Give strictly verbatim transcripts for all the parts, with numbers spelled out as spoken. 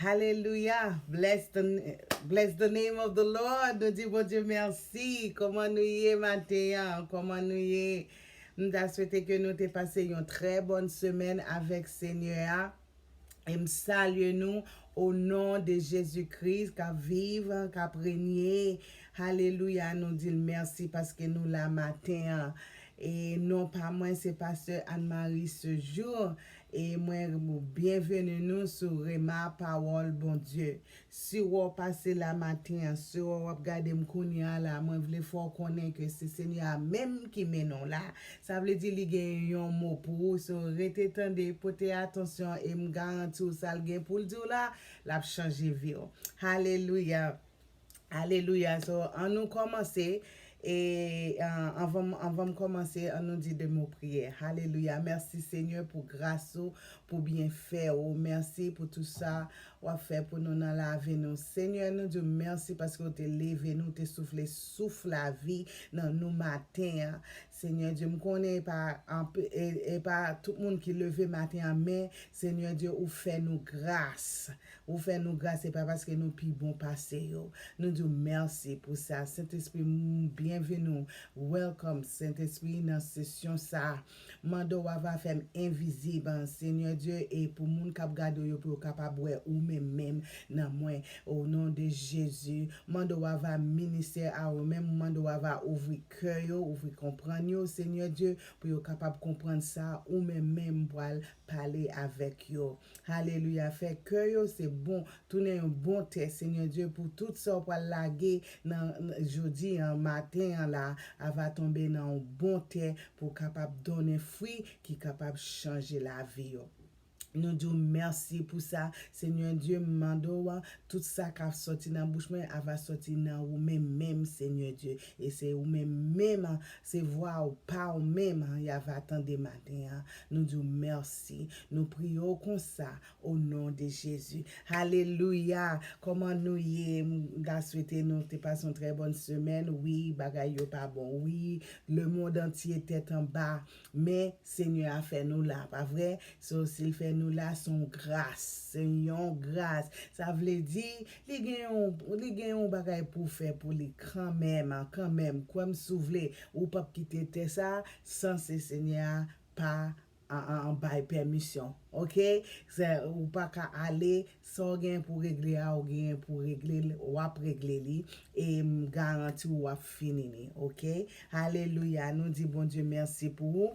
Alelouya. Bless the, bless the name of the Lord. Nou di Bondye mèsi. Kòman nou ye maten an? Kòman nou ye? M ta swete ke nou te pase yon trè bòn semèn avèk Senyè a. E m salye nou o non de Jezi Kris k ap viv, k ap renye. Alelouya, nou di l mèsi paske nou la maten an. E non pa mwen, se pastè Anne Marie Sejour. E mwen byenveni nou sou Rema Pawòl Bondye. Si w pase la maten an, si w ap gade m kounye a la, mwen vle fè w konnen ke se Senyè a menm ki mennen w la. Sa vle di li gen yon mo pou ou. So, rete tande, pote atansyon e m garanti w sa l gen pou l di w la, l ap chanje vi w. Alelouya. Alelouya. So, an nou kòmanse. E uh, anvan, anvan m kòmanse, an nou di de mo priyè. Alelouya. Mèsi Senyè pou gras ou, pou byenfè ou. Mèsi pou tout sa w ap fè pou nou nan lavi nou. Senyè, nou di w mèsi paske w te leve nou, w te soufle souf lavi nan nou maten an. Senyè Dye, m konnen e pa, e, e pa tout moun ki leve maten an, men Senyè Dye, ou fè nou gras. Ou fè nou gras, se pa paske nou pi bon pase yo. Nou di w mèsi pou sa. Sentespri, m byenveni w. Welcome, Sentespri, nan sesyon sa. Mande w ava fè m envizib, Senyè Dye, e pou moun k ap gade w yo, pou yo kapab wè ou menm menm nan mwen. O non de Jezi, mande w ava ministè a yo menm, mande w ava ouvri kè yo, ouvri konprann yo, Senyè Dye, pou yo kapab konprann sa ou menm menm pral pale avèk yo. Alelouya. Fè kè yo se bon, tounen yon bon tè, Senyè Dye, pou tout sa w pral lage nan, nan jodi an, maten an la, ava tonbe nan yon bon tè pou kapab donnen fwi ki kapab chanje lavi yo. Nou di w mèsi pou sa, Senyè Dye, m mande w, tout sa k ap sòti nan bouch mwen, ava sòti nan ou menm menm, Senyè Dye. E se ou menm menm, se vwa w pa w menm, y ava tande maten an. Nou di w mèsi. Nou priye w konsa, o non de Jezi. Alelouya! Kòman nou ye? M ta swete nou te pase yon trè bòn semèn. Wi, bagay yo pa bon. Wi, lemonn antye tèt anba. Men, Senyè a fè nou la, pa vre? So, si l fè nou la, se yon gras. Se yon gras. Sa vle di, li gen yon, li gen yon bagay pou w fè pou li kanmenm, kanmenm. Kwè m si w vle, ou p ap kite tè sa san se Senyè a pa an, an, an bay pèmisyon. Oke? Se, ou pa ka ale, sa w gen pou regle a, ou gen pou regle l, w ap regle li, e m garanti w w ap fini li. Oke? Alelouya! Nou di Bondye mèsi pou ou.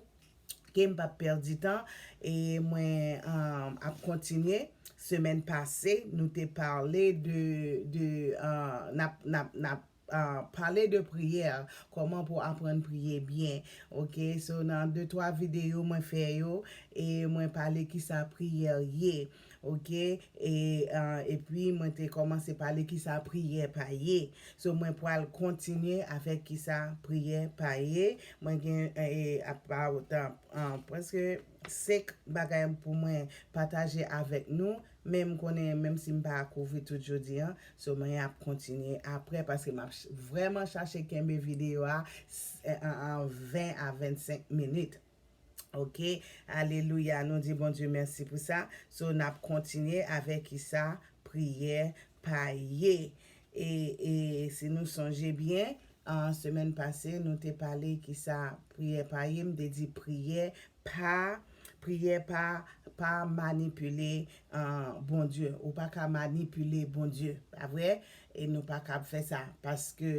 Ke m p ap pèdi tan, e mwen um, ap kontinye. Semèn pase, nou te pale de, de uh, n ap, n ap, n ap uh, pale de priyè, kòman pou aprann priye byen. Oke, so nan de twa videyo mwen fè yo, e mwen pale kisa priyè ye. Oke, e uh, epi mwen te kòmanse pale kisa priyè pa ye. So mwen pral kontinye avèk kisa priyè pa ye. Mwen gen e, apa, uh, prèske senk bagay pou mwen pataje avèk nou, men m konnen menm si m pa kouvri tout jodi an, so mwen ap kontinye apre paske m ap ch- vrèman chache kenbe videyo a s- an, an ven a vennsenk minit. Oke, alelouya, nou di Bondye mèsi pou sa. So n ap kontinye avèk kisa priyè pa ye. E, e si nou sonje byen, an semèn pase, nou te pale kisa priyè pa ye, m te di priyè pa, priyè pa, pa manipile an Bondye. Ou pa ka manipile Bondye, pa vre? E nou pa kab fè sa, paske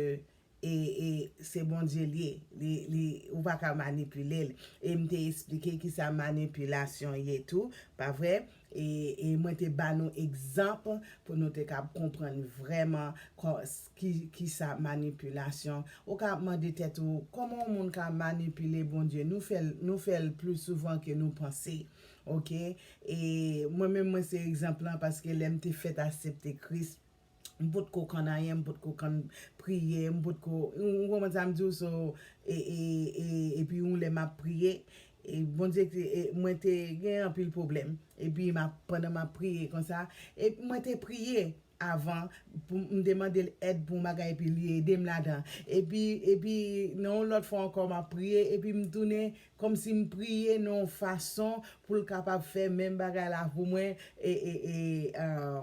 e, e se Bondye l ye. Li, li, ou pa ka manipile l. E m te eksplike kisa manipilasyon ye tou, pa vre? E, e mwen te ba nou egzanp pou nou te kab konprann vrèman kò- s- ki, kisa manipilasyon. Ou ka ap mande tèt ou, kòman yon moun ka manipile Bondye? Nou fè l, nou fè l pli souvan ke nou panse. Oke? E mwen menm, mwen se egzanp lan, paske lè m te fèt aksepte Kris, m potko konn anyen, m potko konn priye, m potko, ou konprann sa m di w, so, e, e, e, epi yon lè m ap priye, e Bondye te, e, mwen te gen anpil pwoblèm, epi m ap, pandan m ap priye konsa, epi mwen te priye avan, pou m te mande l èd pou yon bagay, epi li ede m ladan, epi, epi nan yon lòt fwa ankò m ap priye, epi m tounen kòmsi m priye nan yon fason pou l kapab fè menm bagay la pou mwen, e, e, e, uh,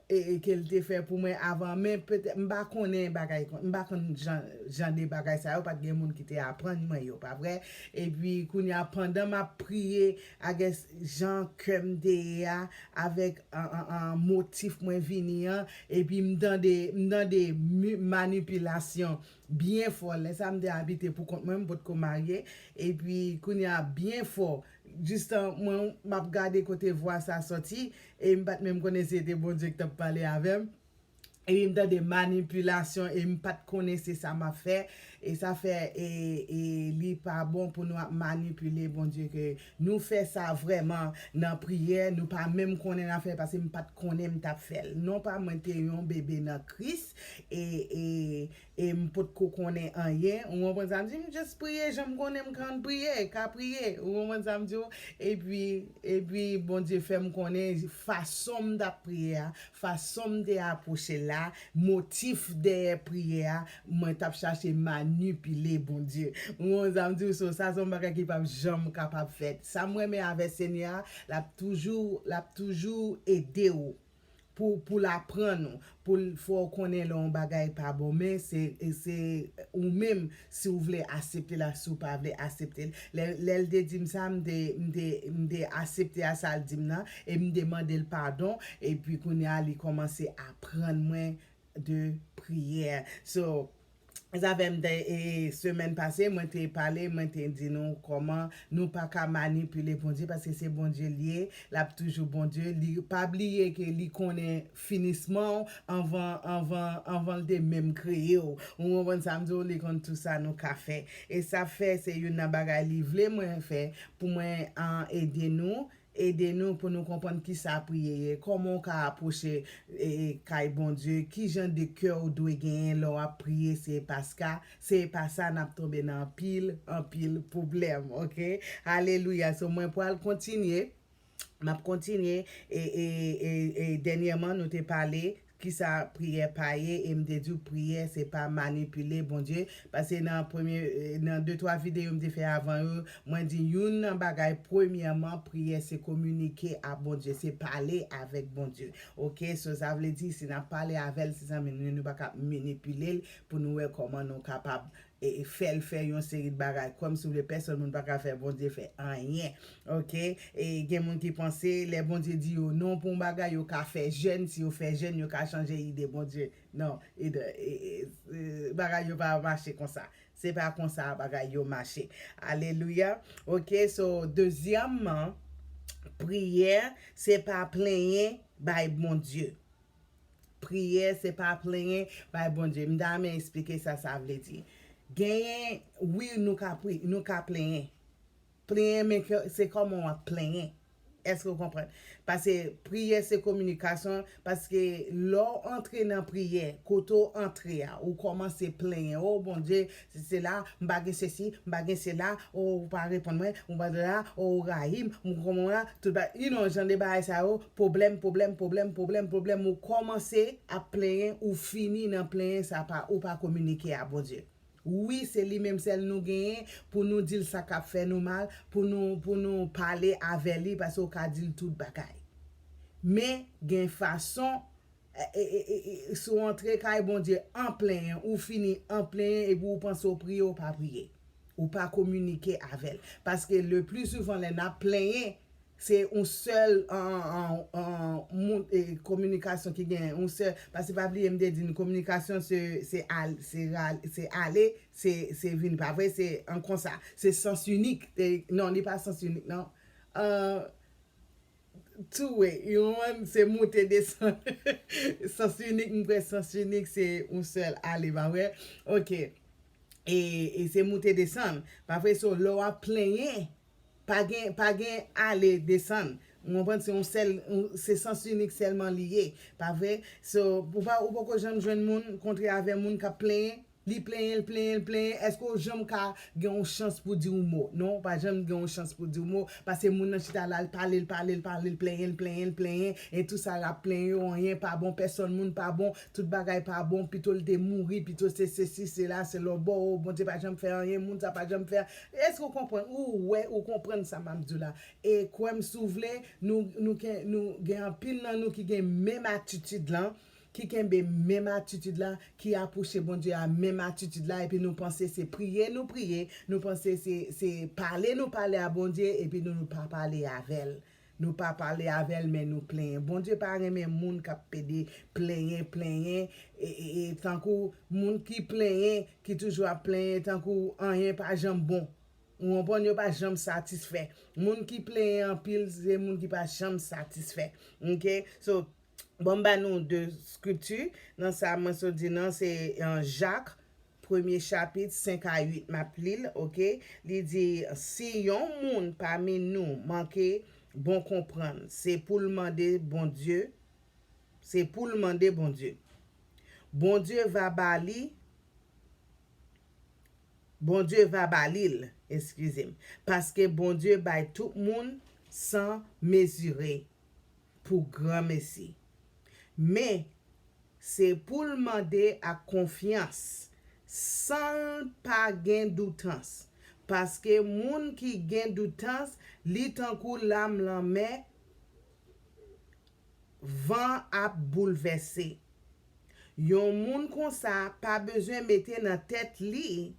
e, e ke l te fè pou mwen avan, men petèt m pa konnen bagay kon, m pa konn jan, jan de bagay sa yo, pa t gen moun ki te aprann mwen yo, pa vre? Epi kounye a, pandan m ap priye, I guess, jan kè m te ye a, avèk an, an, an, motif mwen vini an, epi m tande, m tande mi- manipilasyon byen fò. Lè sa m te abite pou kont mwen, m potko marye, epi kounye a byen fò, jistan mwen m ap gade kote vwa sa sòti, e m pa t menm konnen si se te Bondye ki t ap pale avè m. Epi m tande manipilasyon e m pa t konnen se sa m ap fè. E sa fè e, e li pa bon pou nou ap manipile Bondye, ke nou fè sa vrèman nan priyè, nou pa menm konnen n ap fè, paske m pa t konnen m t ap fè l. Non pa mwen te yon bebe nan Kris, e, e, e m potko konnen anyen. Ou konprann sa m di? M just priye jan m konnen m konn priye, ka priye. Ou konprann sa m di w? Epi, epi Bondye fè m konnen fason m t ap priye a, fason m te apwoche l la, motif dèyè priyè a, mwen t ap chache manipile Bondye. Ou konprann sa m di w? So, sa se yon bagay ki p ap janm kapab fèt. Sa m renmen avè Senyè a, l ap toujou, l ap toujou ede w pou, pou l aprann ou, pou l fè w konnen lè yon bagay pa bon. Men se, se ou menm si w vle aksepte l ak si w pa vle aksepte l. Lè, lè l te di m sa, m te, m te, m te aksepte a sa l di m nan, e m te mande l padon, epi kounye a li kòmanse aprann mwen de priyè. So, sa fè m te, e, semèn pase, mwen te pale, mwen te di nou kòman nou pa ka manipile Bondye, paske se Bondye l ye, l ap toujou Bondye. Li, pa bliye ke li konnen finisman w anvan, anvan, anvan l te menm kreye w. Ou konprann sa m di w? Li konn tout sa nou ka fè. E sa fè se youn nan bagay li vle mwen fè pou mwen, an, ede nou, ede nou pou nou konprann kisa priye ye, kòman w ka apwoche, e, kay Bondye, ki jan de kè w dwe genyen lè w ap priye, se pa sa, se pa sa n ap tonbe nan anpil, anpil pwoblèm, oke? Alelouya. So, mwen pral kontinye, m ap kontinye, e, e, e, e dènyèman, nou te pale kisa priyè pa ye, e m te di w priyè se pa manipile Bondye, paske nan premye, e, nan de twa videyo m te fè avan yo, mwen di youn nan bagay, premyèman, priyè se kominike a Bondye, se pale avèk Bondye. Oke, so sa vle di si n ap pale avè l, se zanmi nou, nou pa ka manipile l pou nou wè kòman nou kapab, e, e fè l fè yon seri de bagay. Kòmsi w vle pèsonn moun pa ka fè Bondye fè anyen. Oke? E gen moun ki panse lè Bondye di yo non pou yon bagay, yo ka fè jèn, si yo fè jèn, yo ka chanje ide Bondye. Non, ide, e, e, e, bagay yo pa mache konsa. Se pa konsa bagay yo mache. Alelouya. Oke, so, dezyèmman, priyè, se pa plenyen bay Bondye. Priyè, se pa plenyen bay Bondye. M ta renmen eksplike sa sa vle di. Genyen, wi, nou ka pri, nou ka plenyen. Plenyen, men ke, se kòman w ap plenyen. Èske w konprann? Paske priyè se kominikasyon, paske lè w antre nan priyè, kote w antre a, ou kòmanse plenyen, o Bondye, se, se la, m pa gen sesi, m pa gen sela, o, ou pa reponn mwen, ou pa la, o, ou rayi m, ou konprann la, tout ba, you know, jan de bagay sa yo, pwoblèm, pwoblèm, pwoblèm, pwoblèm, pwoblèm, ou kòmanse ap plenyen, ou fini nan plenyen, sa pa, ou pa kominike a Bondye. Wi, se li menm sèl nou genyen pou nou di l sa k ap fè nou mal, pou nou, pou nou pale avè li, paske w ka di l tout bagay. Men, gen fason, e, e, e, e, e, si w antre kay Bondye an plenyen, ou fini an plenyen, epi ou panse w priye, ou pa priye. Ou pa kominike avè l. Paske le pli souvan, lè n ap plenyen, se yon sèl, an, an, an, moun, e, kominikasyon ki gen, yon sèl, paske pa bliye m te di n, kominikasyon se, se al, se ral, se ale, se, se vini, pa vre? Se an konsa, se sans inik. E, non, li pa sans inik, non. An, two way, you know, se moute desann. Sans inik, m kwè sans inik se yon sèl ale, pa vre? Oke. E, e se moute desann. Pa vre? So, lè w ap plenyen, pa gen, pa gen ale desann. Ou konprann? Se yon sèl, yon, se sans inik sèlman li ye. Pa vre? So, ou pa, ou poko janm jwenn moun, kontre avè moun k ap plenyen, Li plenyen, l plenyen, l plenyen. Èske w janm ka gen yon chans pou di yon mo? Non, w pa janm gen yon chans pou di yon mo. Paske moun nan chita la, l pale, l pale, l pale, l plenyen, l plenyen, l plenyen. E tout sa l ap plenyen yo, anyen pa bon, pèsòn moun pa bon, tout bagay pa bon, pito l te mouri, pito se sesi, se la, se lòbò, o, Bondye pa janm fè anyen, moun sa pa janm fè. Èske w konprann? Ou wè, ou konprann sa m ap di w la. E kwè m si w vle, nou, nou, gen, nou gen anpil nan nou ki gen menm atitid lan, ki kenbe menm atitid la, ki apwoche Bondye a menm atitid la, epi nou panse se priye nou priye, nou panse se, se pale nou pale a Bondye, epi nou, nou pa pale avè l. Nou pa pale avè l, men nou plenyen. Bondye pa renmen moun k ap pede plenyen, plenyen, e, e, e tankou moun ki plenyen, ki toujou ap plenyen, tankou anyen pa janm bon. Ou konprann, yo pa janm satisfè. Moun ki plenyen anpil, se moun ki pa janm satisfè. Ok? So, bon, m ba nou de skripti. Nan sa mwen sot di nan, se uh, Jak, premye chapit, senk a uit, m ap li l, ok? Li di, si yon moun pami nou manke bon konprann, se pou l mande Bondye, se pou l mande Bondye. Bondye va ba li, Bondye va ba li l, eskize m, paske Bondye bay tout moun san mezire pou granmesi. Men, se pou l mande ak konfyans, san l pa gen doutans, paske moun ki gen doutans, li tankou lam lanmè, van ap boulvèse. Yon moun konsa pa bezwen mete nan tèt li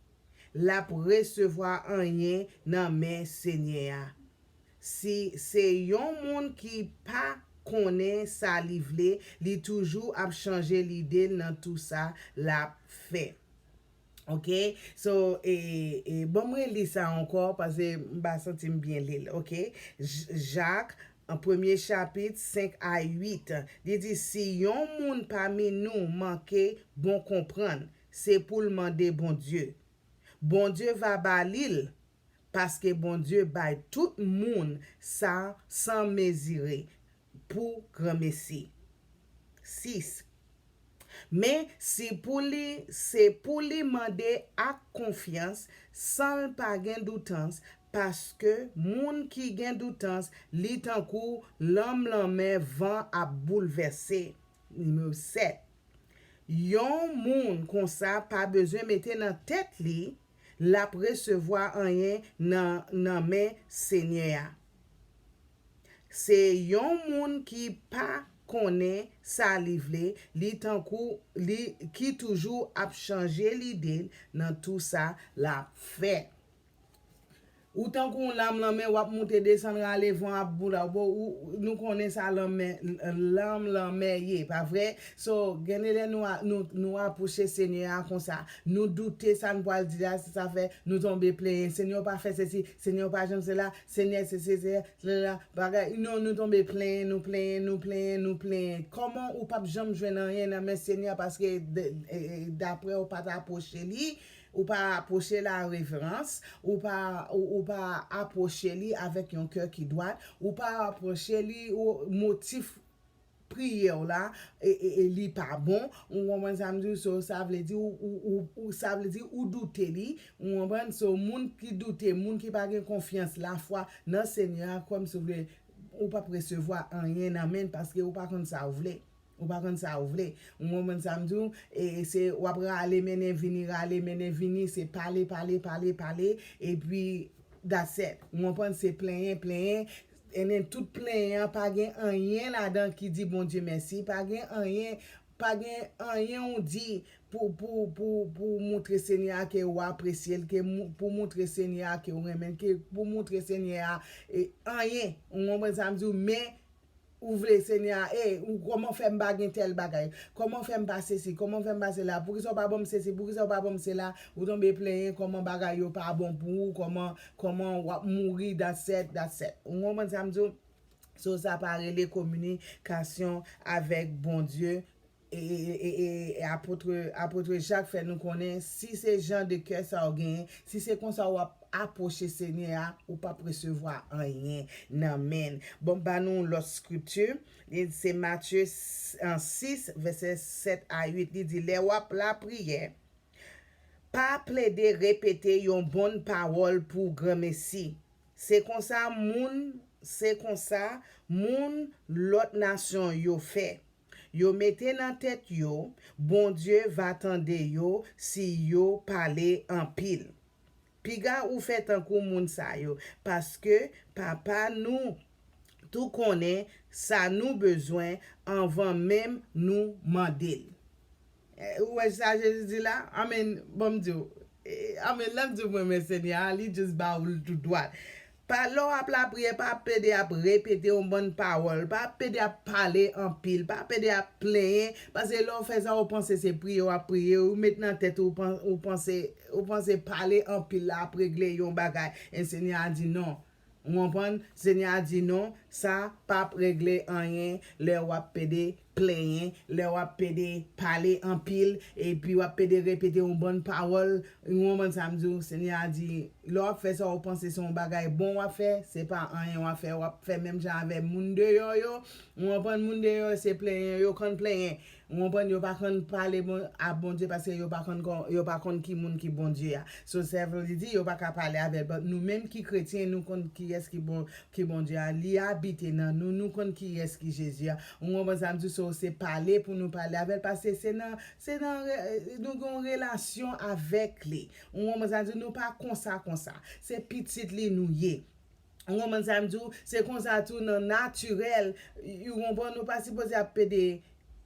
l ap resevwa anyen nan men Senyè a. Si se yon moun ki pa konnen sa li vle, li toujou ap chanje lide l nan tou sa l ap fè. Ok? So, e, e, bon, mwen li sa ankò, paske m pa santi m byen li l. Ok? Jak, an premye chapit, senk a uit, li di, si yon moun pami nou manke bon konprann, se pou l mande Bondye. Bondye va ba li l, paske Bondye bay tout moun sa san mezire pou granmesi. Sis. Men si pou li, se pou li mande ak konfyans, san l pa gen doutans, paske moun ki gen doutans, li tankou lanm lanmè van ap boulvèse. Nimewo sèt. Yon moun konsa pa bezwen mete nan tèt li l ap resevwa anyen nan, nan men Senyè a. Se yon moun ki pa konnen sa li vle, li tankou li ki toujou ap chanje lide l nan tou sa l ap fè. Ou tankou yon lam lanmè, w ap moute desann rale van ap boule w. Bon, ou, nou konnen sa lanmè, lam lanmè ye, pa vre? So, gen de lè nou, a- nou, nou apwoche Senyè a konsa. Nou doute sa n pral di la, se sa fè nou tonbe plenyen. Senyè, w pa fè sesi, Senyè, w pa janm sela, Senyè, se, se, se, se la, bagay. Non, nou tonbe plenyen, nou plenyen, nou plenyen, nou plenyen. Kòman ou p ap janm jwenn anyen nan men Senyè a paske de- e- e- daprè w pa t apwoche li, ou pa apwoche l a reverans, ou pa, ou, ou pa apwoche li avèk yon kè ki dwat, ou pa apwoche li, ou, motif priyè w la, e, e, e li pa bon, ou konprann sa m di w, so, sa vle di ou, ou, ou, ou, sa vle di ou doute li, ou konprann, so, moun ki doute, moun ki pa gen konfyans, lafwa nan Senyè a, kwè m si w vle, ou p ap resevwa anyen nan men l paske ou pa konn sa w vle. Ou pa konn sa ou vle. Ou konprann sa m di w? E se w ap rale mennen vini, rale mennen vini, se pale, pale, pale, pale, epi that's it. Ou konprann? Se plenyen, plenyen. And then tout plenyen an pa gen anyen ladan ki di Bondye mèsi, pa gen anyen, pa gen anyen ou di pou, pou, pou, pou moutre Senyè a ke ou apresye l, ke mou- pou moutre Senyè a ke ou renmen l, ke pou moutre Senyè a e, anyen. Ou konprann sa m di w? Men ou vle Senyè a, e, ou kòman fè m pa gen tèl bagay? Kòman fè m pa sesi? Kòman fè m pa sela? Poukisa w pa ban m sesi? Poukisa w pa ban m sela? Ou tonbe plenyen kòman bagay yo pa bon pou ou, kòman, kòman w ap mouri, that's it, that's it. Ou konprann sa m di w? So, sa pa rele kominikasyon avèk Bondye. E, e, e, e, e apot, apot Jak fè nou konnen, si se jan de kè sa w genyen, si se konsa w ap apwoche Senyè a, ou p ap resevwa anyen nan men l. Bon, m ba nou yon lòt skripti. Li, se Matye s- an sis, vèsè sèt a uit. Li di, lè w ap lapriyè, Pa plede repete yon bon pawòl pou granmesi. Se konsa moun, se konsa moun lòt nasyon yo fè. Yo mete nan tèt yo, Bondye va tande yo si yo pale anpil. Piga ou fè tankou moun sa yo, paske Papa nou tou konnen sa nou bezwen anvan menm nou mande l. Eh, ou wè sa Jezi di la? Amen. Bon, m di w. Eh, amen. Lè m di w mwen renmen Senyè a, li just ba ou l tou dwat. Pa lè w ap lapriyè, pa pede ap repete yon bann pawòl, pa pede ap pale anpil, pa pede ap plenyen, paske lè w fè sa, ou panse se priye w ap priye, ou met nan tèt ou, ou pan- ou panse, ou panse pale anpil la ap regle yon bagay. E Senyè a di non. Ou konprann? Senyè a di non, sa p ap regle anyen lè w ap pede plenyen, lè w ap pede pale anpil, epi w ap pede repete yon bann pawòl. Ou konprann sa m di w? Senyè a di, lè w ap fè sa, ou panse se yon bagay bon w ap fè, se pa anyen w ap fè, w ap fè menm jan avè moun deyò yo. Ou konprann? Moun deyò yo se plenyen, yo konn plenyen. Ou konprann? Yo pa konn pale bon, a Bondye paske yo pa konn, kon- yo pa konn ki moun ki Bondye a. So, sa vle di, yo pa ka pale avè l. But nou menm ki kretyen, nou konn kiyès ki bon, ki Bondye a. Li abite nan nou, nou konn kiyès ki Jezi a. Ou konprann sa m di? So, se pale pou nou pale avè l, paske se nan, se nan, re- nou gen yon relasyon avèk li. Ou konprann sa m di? Nou pa konsa, konsa. Se pitit li nou ye. Ou konprann sa m di w? Se konsa tou nan natirèl. Ou konprann? Nou pa sipoze ap pede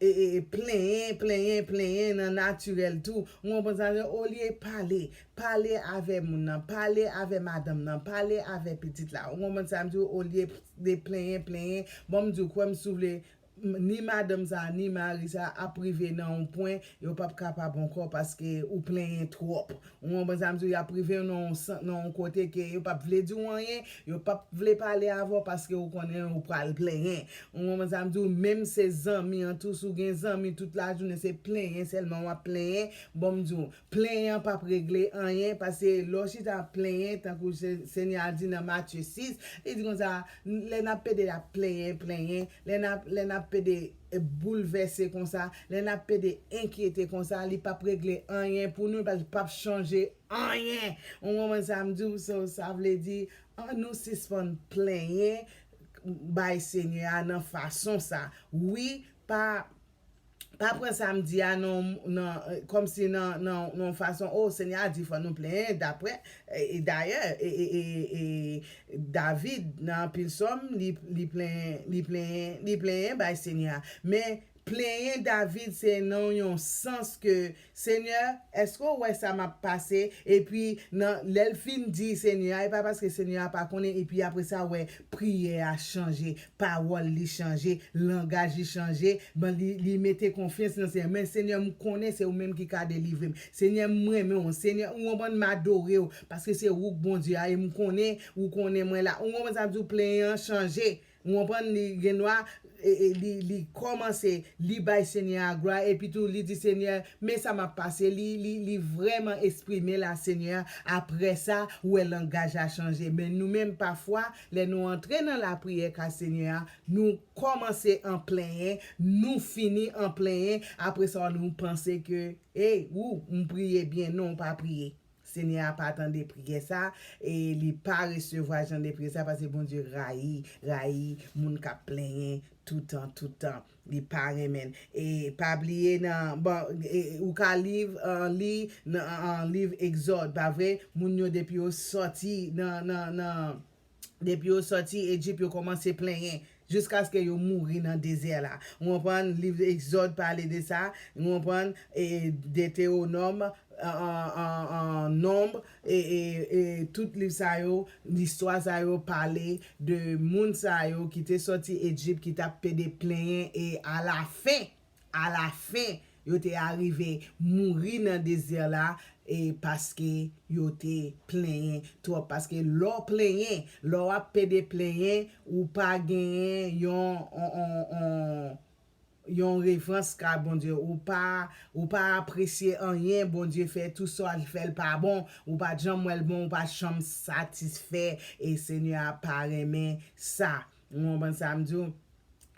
e, e, e, plenyen, plenyen, plenyen nan natirèl tou. Ou konprann sa m di w? Olye pale, pale avè moun nan, pale avè madanm nan, pale avè pitit la. Ou konprann sa m di w? Olye de plenyen, plenyen. Bon, m di w, kwè m si w vle, m- ni madanm sa, ni mari sa ap rive nan yon pwen, yo p ap kapab ankò paske ou plenyen twòp. Ou konprann sa m di w? Y ap rive nan yon san- nan yon kote ke yo p ap vle di w anyen, yo p ap vle pale avè w paske ou konnen ou pral plenyen. Ou konprann sa m di w? Menm se zanmi an tou, si w gen zanmi tout lajounen se plenyen sèlman w ap plenyen, bon m di w, plenyen p ap regle anyen, paske lè w chita ap plenyen, tankou Se- Senyè a di nan Matye sis, li di konsa, lè n ap pede ap plenyen, plenyen, lè n ap, lè n ap pede, eh, boulvèse konsa, lè n ap pede enkyete konsa, li p ap regle anyen pou nou, li p ap chanje anyen. Ou konprann sa m di w? So, sa vle di, ann nou sispann plenyen, bay Senyè a nan fason sa. Wi, pa, pa pran sa m di a nan, nan, kòmsi nan, nan, nan yon fason, o, Senyè a di fò nou plenyen, daprè, e, e dayè, e, e, e, e, David, nan anpil sòm, li, li plenyen, li plenyen, li plenyen bay Senyè a. Men, plenyen David se nan yon sans ke, Senyè, èske w wè sa m ap pase? Epi, nan, lè l fin di Senyè a, e pa paske Senyè a pa konnen, epi apre sa, wè, priyè a chanje, pawòl li chanje, langaj li chanje, ban li, li mete konfyans nan Senyè. Men Senyè, m konnen se ou menm ki ka delivre m. Senyè, m renmen w. Senyè, ou konprann, m adore w, paske se ou k Bondye a, e m konnen, ou konnen mwen la. Ou konprann sa m di w? Plenyen an chanje. Ou konprann? Li gen dwa, e, e, li, li kòmanse, li bay Senyè a glwa, epi tou, li di, Senyè, men sa m ap pase. Li, li, li vrèman eksprime l a Senyè a. Apre sa, ou wè langaj la chanje. Men nou menm, pafwa, lè nou antre nan lapriyè ka Senyè a, nou kòmanse an plenyen, nou fini an plenyen. Apre sa, nou panse ke, ey, ou, m priye byen. Non, ou pa priye. Senyè a pa tande priyè sa, e li pa resevwa jan de priyè sa, paske Bondye rayi, rayi moun k ap plenyen toutan, toutan. Li pa renmen l. E pa bliye nan, bon, e, ou ka liv, an, li, nan, an, liv Egzòd, pa vre? Moun yo depi yo sòti nan, nan, nan, depi yo sòti Ejip, yo kòmanse plenyen jiskaske yo mouri nan dezè la. Ou konprann? Liv Egzòd pale de sa. Ou konprann? E Detewonòm, an, an, an, an, Nonb, e, e, e tout liv sa yo, listwa sa yo pale de moun sa yo ki te sòti Ejip, ki t ap pede plenyen, e alafen, alafen, yo te arive mouri nan dezè la, e paske yo te plenyen twòp. Paske lè w plenyen, lè w ap pede plenyen, ou pa genyen yon, on, on, on, yon revans ka Bondye. Ou pa, ou pa apresye anyen Bondye fè, tou sa l fè l pa bon, ou pa t janm wè l bon, ou pa t janm satisfè, e Senyè a pa renmen sa. Ou konprann sa m di w?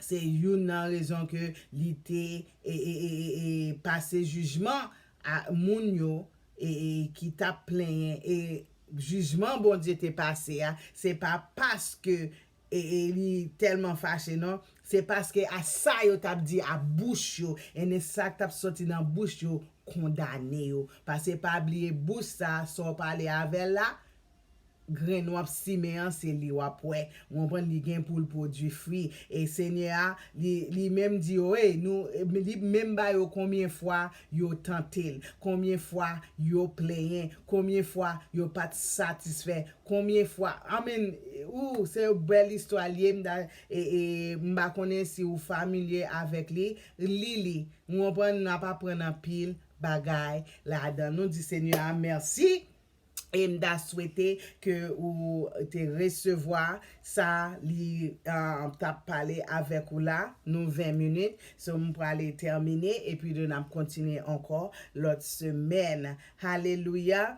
Se youn nan rezon ke li te, e, e, e, e, e pase jijman a moun yo, e, e ki t ap plenyen, e jijman Bondye te pase a, se pa paske e, e li tèlman fache, non. Se paske a sa yo t ap di a bouch yo, e sa k t ap soti nan bouch yo kondane yo. Paske pa bliye, bouch sa, sa w pale avè l la, grenn w ap simen an, se li w ap wè. Ou konprann, li gen pou l pwodui fwi. E Senyè a, li, li menm di yo, ey, nou, li menm ba yo konbyen fwa yo tante l, konbyen fwa yo plenyen, konbyen fwa yo pa t satisfè, konbyen fwa, I mean, ou, se yon bèl istwa li ye, m ta, e, e, m pa konnen si ou familye avèk li, li li. Ou konprann, n ap aprann anpil bagay ladan. Nou di Senyè a mèsi. E m ta swete ke ou te resevwa sa li, ah, t ap pale avèk ou la, nou ven minit. So, m prale tèmine, epi de n ap kontinye ankò lòt semèn. Alelouya.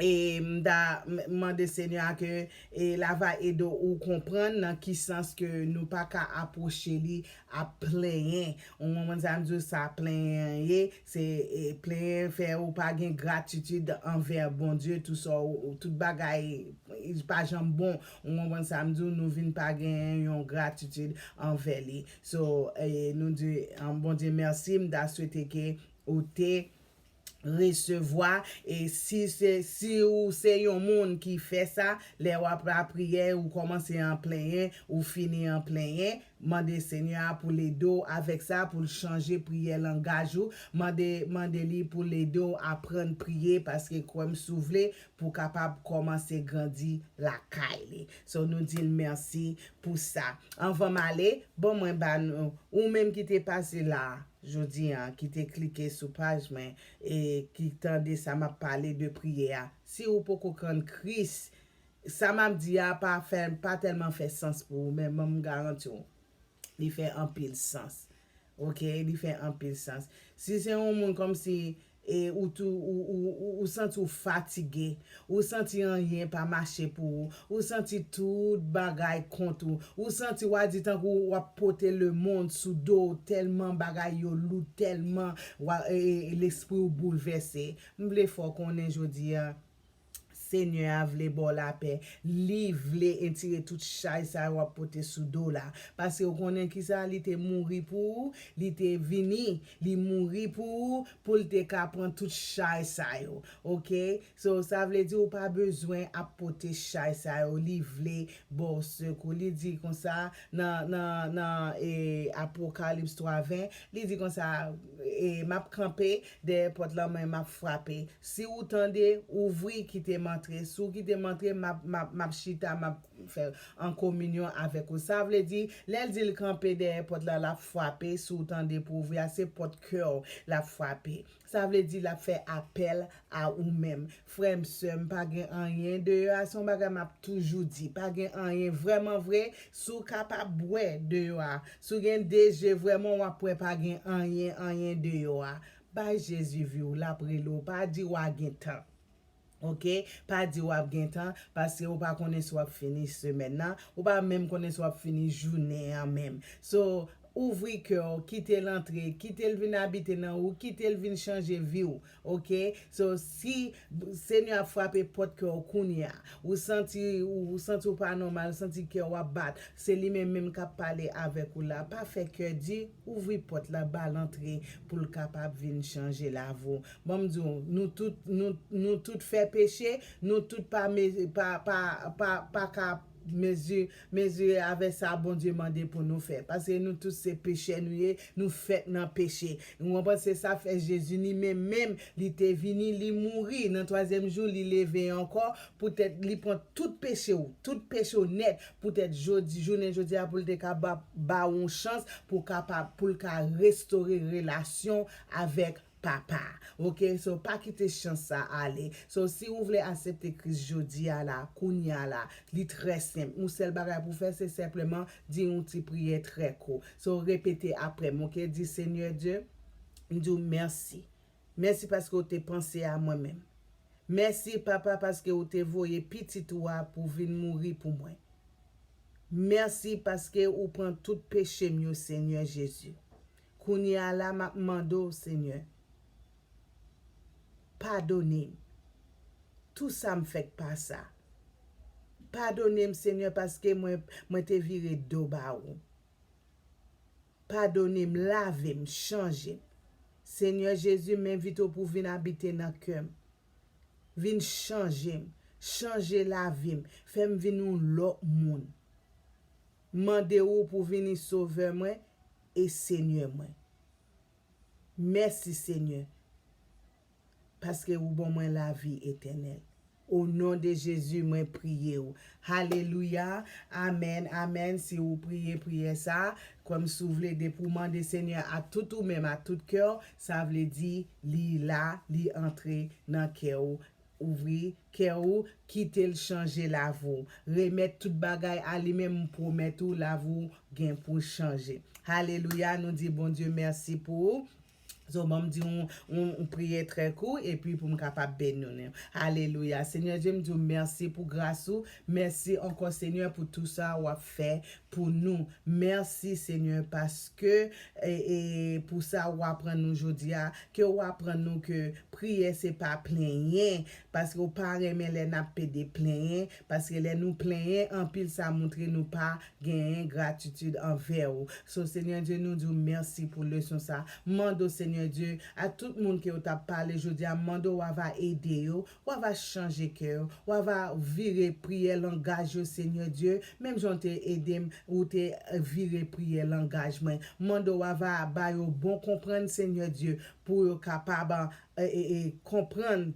E m ta m- mande Senyè a ke e l ava ede ou konprann nan ki sans ke nou pa ka apwoche li ap plenyen. Ou konprann sa m di w, sa plenyen ye, se e, plenyen fè ou pa gen gratitid anvè Bondye, tout sa, ou- tout bagay pa janm bon. Ou konprann sa m di w, nou vin pa gen yon gratitid anvè li. So, e, nou di, um, Bondye mèsi, m ta swete ke ou te resevwa. E si se, si ou se yon moun ki fè sa, lè w ap lapriyè, ou kòmanse an plenyen, ou fini an plenyen, mande Senyè a pou l ede w avèk sa, pou l chanje priyè langaj ou. Mande, mande li pou l ede w aprann priye, paske kwè m si w vle, pou w kapab kòmanse grandi lakay li. So, nou di l mèsi pou sa. Anvan m ale, ban mwen ba nou, ou menm ki te pase la, jodi a, ki te klike sou paj mwen, e ki tande sa m ap pale de priyè a. Si ou poko konn Kris, sa m ap di a pa fè, pa tèlman fè sans pou ou, men ban m garanti w, li fè anpil sans. Oke, li fè anpil sans. Si se yon moun kòmsi e ou tou, ou, ou, ou, ou santi w fatige, ou santi anyen pa mache pou ou, ou santi tout bagay kont ou, ou santi w a di tankou w ap pote lemonn sou do w, tèlman bagay yo lou, tèlman w a- e, e, lespri w boulvèse. M vle fè w konnen jodi a, Senyè a vle ba w lapè. Li vle etire tout chay sa yo w ap pote sou do w la. Paske ou konnen kisa? Li te mouri pou ou, li te vini, li mouri pou ou, pou l te ka pran tout chay sa yo. Oke? So, sa vle di ou pa bezwen ap pote chay sa yo. Li vle ba w sekou. Li di konsa nan, nan, nan e, Apokalips twa ven, li di konsa, e, m ap kanpe dèyè pòt la, men m ap frape. Si ou tande, ouvri, kite m antre. Si w kite m antre, m ap, m ap, m ap chita, m ap fè an kominyon avèk ou. Sa vle di, lè l di l kanpe dèyè pòt la, l ap frape. Si w tande pou ouvri a, se pòt kè w l ap frape. Sa vle di, l ap fè apèl a ou menm. Frè m, sè m, pa gen anyen deyò a. Se yon bagay m ap toujou di. Pa gen anyen. Vrèman vre, si w kapab wè deyò a, si w gen de je, vrèman w ap wè pa gen anyen, anyen deyò a. Bay Jezi vi w, l ap rele w. Pa di w a gen tan. Oke? Pa di w ap gen tan, paske ou pa konnen si w ap fini semèn nan, ou pa menm konnen si w ap fini jounen an menm. So, ouvri kè w, kite l antre, kite l vin abite nan ou, kite l vin chanje vi w. Oke? So, si Senyè ap frape pòt kè w kounye a, ou santi, ou, ou santi w pa nòmal, ou santi kè w ap bat, se li menm menm k ap pale avèk ou la. Pa fè kè di, ouvri pòt la, ba l antre pou l kapab vin chanje lavi w. Ban m di w, nou tout, nou, nou tout fè peche, nou tout pa, me- pa, pa, pa, pa ka mezi- mezire avèk sa Bondye mande pou nou fè. Paske nou tout se pechè nou ye, nou fèt nan peche. Ou konprann? Se sa fè Jezi li menm, menm, li te vini, li mouri. Nan twazyèm jou, li leve ankò. Poutèt li pran tout peche w, tout peche w nèt. Poutèt jodi, jounen jodi a, pou l te ka ba, ba w yon chans pou kapab, pou l ka restore relasyon avèk Papa. Oke? So, pa kite chans sa ale. So, si ou vle aksepte Kris jodi a la, kounye a la, li trè senp. Yon sèl bagay pou fè, se senpleman di yon ti priyè trè kou. So, repete apre m, oke? Di, Senyè Dye, m di w mèsi. Mèsi paske w te panse a mwen menm. Mèsi, Papa, paske w te voye pitit ou a pou vin mouri pou mwen. Mèsi paske ou pran tout peche m yo, Senyè Jezi. Kounye a la, m ap mande w, Senyè, Padone m. Tou sa m fèk pa sa. Padone m, Senyè, paske mwen, mwen te vire do ba ou. Padone m, lave m, chanje m. Senyè Jezi, m envite w pou vin abite nan kè m. Vin chanje m, chanje lavi m, fè m vin yon lòt moun. Mande w pou vini Sovè mwen e Senyè mwen. Mèsi, Senyè, paske ou ban mwen lavi etènèl. O non de Jezi, mwen priye w. Alelouya. Amèn, amèn. Si ou priye priyè sa, kòm si w vle depi w mande Senyè a tout ou menm, a tout kè w, sa vle di li la, li antre nan kè w. Ouvri kè w, kite l chanje lavi w. Remèt tout bagay a li menm, m pwomèt ou, lavi w gen pou chanje. Alelouya, nou di Bondye mèsi pou ou. So, ban m di yon, yon, yon priyè trè kou, epi pou m kapab beni nou. Alelouya. Senyè Dye, m di w mèsi pou gras ou. Mèsi ankò, Senyè, pou tou sa w ap fè pou nou. Mèsi, Senyè, paske, e, e, pou sa w aprann nou jodi a, ke w aprann nou ke priyè se pa plenyen, paske w pa renmen lè n ap pede plenyen, paske lè nou plenyen, anpil sa montre nou pa genyen gratitid anvè w. So, Senyè Dye, nou di w mèsi pou leson sa. Mande w, Senyè Dye, a tout moun ke w t ap pale jodi a, mande w ava ede yo, w ava chanje kè yo, w ava vire priyè langaj yo, Senyè Dye, menm jan w te ede m, ou te vire priyè langaj mwen. Mande w ava ba yo bon konprann, Senyè Dye, pou yo kapab, e, e, e, konprann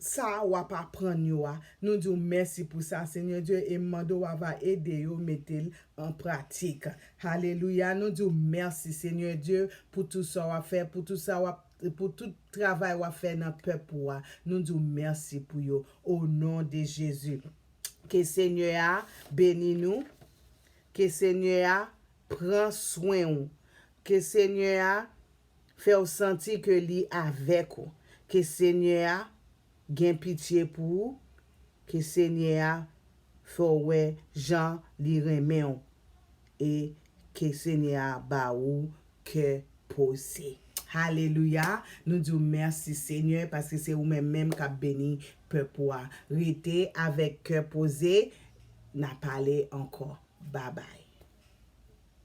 sa w ap aprann yo a. Nou di w mèsi pou sa, Senyè Dye, e m mande w ava ede yo mete l an pratik. Alelouya, nou di w mèsi, Senyè Dye, pou tou sa w ap fè, pou tou sa w ap, pou tout travay w ap fè nan pèp ou a. Nou di w mèsi pou yo, o non de Jezi. Ke Senyè a beni nou, ke Senyè a pran swen ou, ke Senyè a fè w santi ke li avèk ou. Ke Senyè a gen pitye pou ou. Ke Senyè a fè w wè jan li renmen w. E ke Senyè a ba ou kè poze. Alelouya. Nou di w mèsi, Senyè, paske se ou menm menm k ap beni pèp ou a. Rete avèk kè poze. N a pale ankò. Babay.